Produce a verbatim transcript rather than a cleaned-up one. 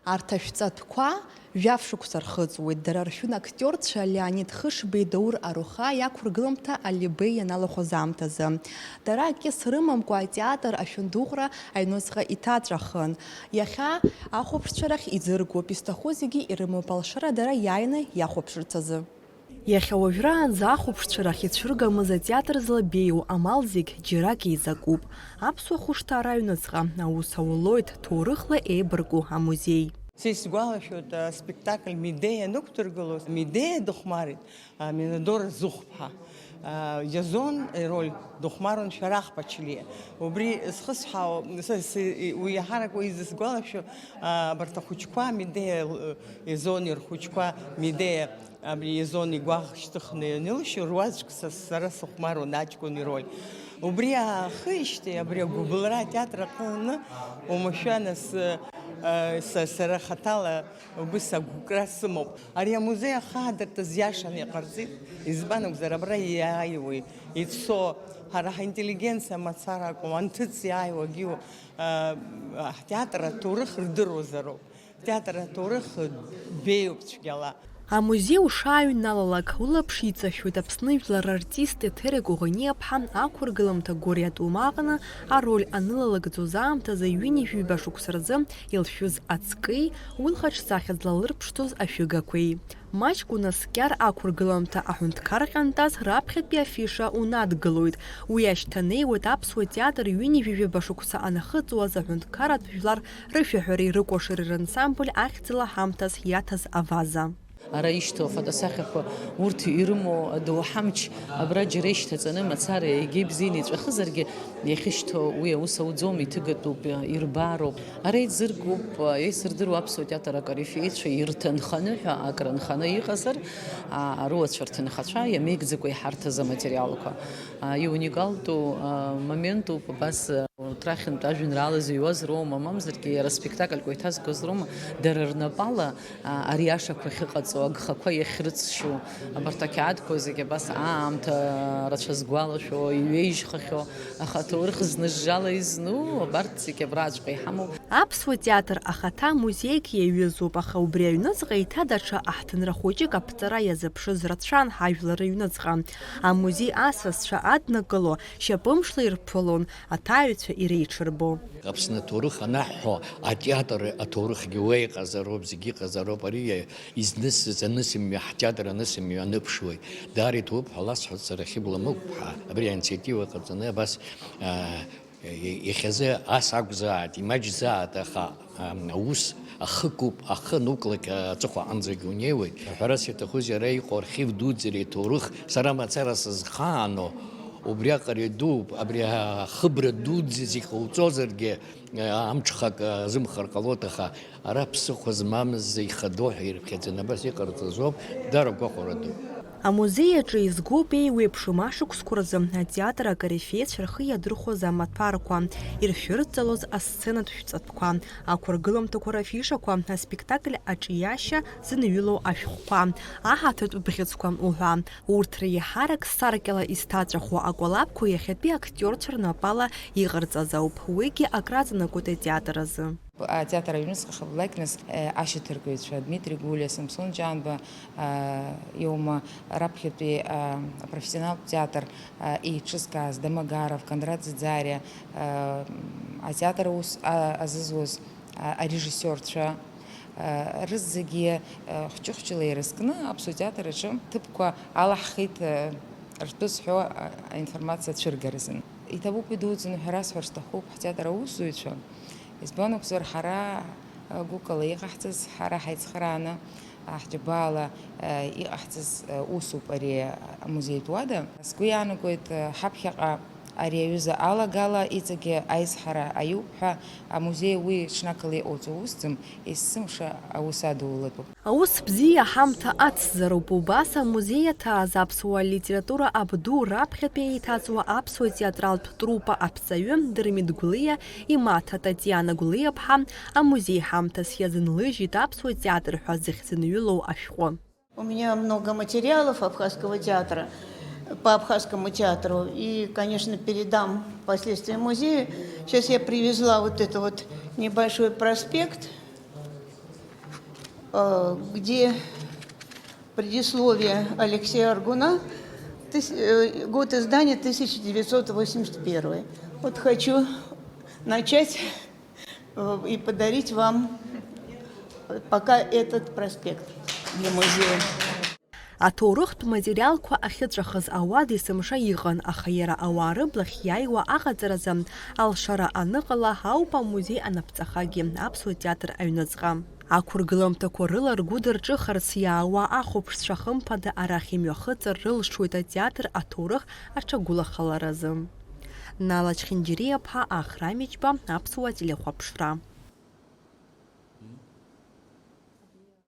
Арҭ ашәҵатәқәа жәаф шықәса рхыҵуеит, дара ршәын актиорцәа Леонид Хышбеи Даур Аруха иақәыргыламҭа Алибеи ианалахәыз аамҭазы. Дара акьыс рымамкәа атеатр ашәындыҟәра аҩныҵҟа иҭаҵәахын. Иахьа ахәаԥшцәа рахь иӡыргоуп, изҭаху зегьы ирымоуп алшара дара иааины иахәаԥшырц азы. Иахьа уажәраанӡа ахәаԥшцәа рахь ицәыргамыз атеатр злабеиоу амал зегь џьарак еизакуп. Аԥсуа хәышҭаара аҩныҵҟа аус аулоит ҭоурыхла еибарку амузеи. Са исгәалашәоит, аспектакль Медеиа анықәдыргылоз, Медеиа дыхәмарит, а, Минадора Зыхәԥҳа. А, Езон ироль дыхәмаруан Шәарах Ԥачлиа. Убри зхысҳәаау, са, са, уи иаҳарак уи изысгәалашәо, а, абарҭ ахәыҷқәа, Медеиа, э, Езон ирхәыҷқәа, Медеиа Абри Езон игәаӷ шьҭыхны ианылшьо, руаӡәк са, сара сыхәмаруан аҷкәын ироль. Убри аахижьҭеи, абри агәыбылра атеатр аҟны уамашәа нас, э, са, сара хаҭала убыс агәыкра сымоуп. Ари амузеи ахаадырҭа зиашаны иҟарҵеит, избан акәзар, абра иааиуеи, ицо, ҳара ҳинтеллигенциа мацара акәым, анҭыҵ иааиуагьы, э, ҳтеатр аҭоурых рдыруазароуп. Театр аҭоурых беиоуп цәгьала. Амузеи ушааҩналалак, улаԥш иҵашәоит Аԥсны жәлар рартист Еҭери Коӷониаԥҳа ақәыргыламҭа Гәыриа Тумаҟны ароль анылалагӡоз аамҭазы ҩынҩажәи ҩба шықәса рзы илшәыз ацкеи, уи лхаҿсахьа злалырԥшӡоз ашәыгақәеи. Маҷк унаскьар ақәыргыламҭа аҳәынҭқар ҟьантаз раԥхьатәи афиша унадгылоит. Уи ашьҭанеиуеит аԥсуа театр ҩынҩажәи ҩба шықәса анахыҵуаз аҳәынҭқарратә жәлар рышәаҳәареи рыкәашареи рансамбль ахьӡала ҳамҭас иаҭаз аваза. Ара ишьҭоу афотосахьақәа урҭ ирымоу адоуҳа амч абра џьара ишьҭаҵаны мацара егьа ибзианы иҵәахызаргьы, иахьышьҭоу уи аус ауӡом, иҭыгатәуп, ирбаароуп. Ара иӡыргоуп, еисырдыруа аԥсуа театр акорифеицәа ирҭынханы ҳәа акрынханы иҟазар, а, аруацәа рҭынхацәа иамеигӡакәа иҳарҭаз аматериалқәа. А, иуникалтәу, а, моментуп, абас, а, урҭ рахьынтә ажәеинраала зыҩуаз роума, мамзаргьы иара спектакльқәа иҭазгоз роума, дара рнапала, а, ари ашақәа ахьыҟаҵоу, агхақәа иахьрыҵшьу, абарҭ ақьаадқәа зегьы абас аамҭа рацәа згәалашәо, иҩеижьхахьоу, аха аҭоурых зны-жжала изну, абарҭ зегьы абраҵәҟьа иҳамоуп. Аԥсуа театр ахаҭа музеик иаҩызоуп, аха убри аҩныҵҟа еиҭа даҽа аҳҭынра хәыҷык аԥҵара иазыԥшыз рацәан ҳажәлар рыҩныҵҟа. Амузеи асасцәа аднакыло, шьапымшла ирԥылон, аҭаҩцәа иреиҽырбо. Аԥсны аҭоурых анаҳҳәо, атеатр аҭоурыхгьы уа иҟазароуп, зегьы иҟазароуп. Ари изнысыз анысымҩа, ҳтеатр анысымҩа аныԥшуеит. Даара иҭабуп ҳәа ласҳәоит сара, Хьыбла Мықәԥҳа, абри аинициатива ҟаҵаны абас, аа, Иахьазы ас акәзааит, имаҷзааит, аха, ам, аус ахыкуп, ахы нуклак аҵыхәа аҟынӡагьы унеиуеит. Ҳәарас иаҭахузеи, ара иҟоу архив дуӡӡа иҭоурых, сара мацара сызхаану, убриаҟара идууп, абри ахыбра дуӡӡа зегь ҟауҵозаргьы, амҽхак азымхар ҟалоит, аха Ара ԥсыхәа змамыз ихадоу ҳәа ирыԥхьаӡаны абас иҟарҵаз ауп, дара гәахәара ду. Амузеи аҿы изгоуп еиуеиԥшым ашықәсқәа рзы атеатр акорифеицәа рхы иадырхәоз амаҭәарқәа, иршәырҵалоз асценатә шәҵатәқәа, ақәыргыламҭақәа рфишақәа, аспектакль аҿиашьа зынҩылоу ашәҟәқәа, аҳаҭатә бӷьыцқәа уҳәа. Урҭ реиҳарак саркьала изҭаҵәахуа акәалаԥқәа иахьатәи актиорцәа рнапала иҟарҵаз ауп, уигьы акраҵанакуеит атеатр азы. Атеатр аҩныҵҟа хыблагь нас, э, ашьаҭаркыҩцәа Дмитри Гулиа, Самсон Ҷанба, э, иоума раԥхьатәи, э, апрофессионалтә театр, э, еиҿызкааз Домогаров, Кондрат Ӡиӡариа, э, атеатр аус, а, азызуаз, а, арежиссиорцәа, э, рызегьы, э, хәҷы-хәҷыла ирызкны аԥсуа театр аҿы ҭыԥқәа алаҳхит, э, ртәы зҳәо, а, аинформациа цәыргаразын. Иҭабуп идуӡӡаны ҳәа расҳәар сҭахуп ҳтеатр аусзуҩцәа. Избан акәзар, ҳара, а, гәыкала иҟаҳҵаз, ҳара ҳаицхырааны, а, ҳџьабаала, а, иҟаҳҵаз, а, усуп ари амузеитә уада. Сгәы иаанагоит, а, ҳаԥхьаҟа ари аҩыза алагала иҵегьы аизҳара аиуп ҳәа, амузеи уи ҽнакала иҟауҵо усӡам, есымша аус адулатәуп. Аус бзиа ҳамҭа ацзароуп, убас амузеи иаҭааз аԥсуа литература абду раԥхьатәи еиҭаҵуа аԥсуа театралтә труппа аԥҵаҩы Дырмит Гәлиа имаҭа Татиана Гәлиаԥҳа амузеи ҳамҭас иазынлыжьит аԥсуа театр ҳәа зыхьӡынҩылоу ашәҟәы. У меня много материалов абхазского театра, по абхазскому театру, и, конечно, передам впоследствии музею. Сейчас я привезла вот это вот небольшой проспект. э, где предисловие Алексея Аргуна, тыс- э, год издания тысяча девятьсот восемьдесят первый. Вот хочу начать э, и подарить вам пока этот проспект для музея. Аҭоурыхтә материалқәа ахьыҵәахыз ауада есымша иҟан, аха иара ауаа рыблахь иааиуа аҟаҵаразы алшара аныҟала ауп амузеи анаԥҵахагьы аԥсуа театр аҩныҵҟа. Ақәыргыламҭақәа рыла ргәы дырҿыхарц иаауа ахәаԥшцәа хымԥада арахь имҩахыҵыр рылшоит атеатр аҭоурых аҽагәылахаларазы. Нала Чхинџьириаԥҳа, Ахра Мичба, Аԥсуа телехәаԥшра.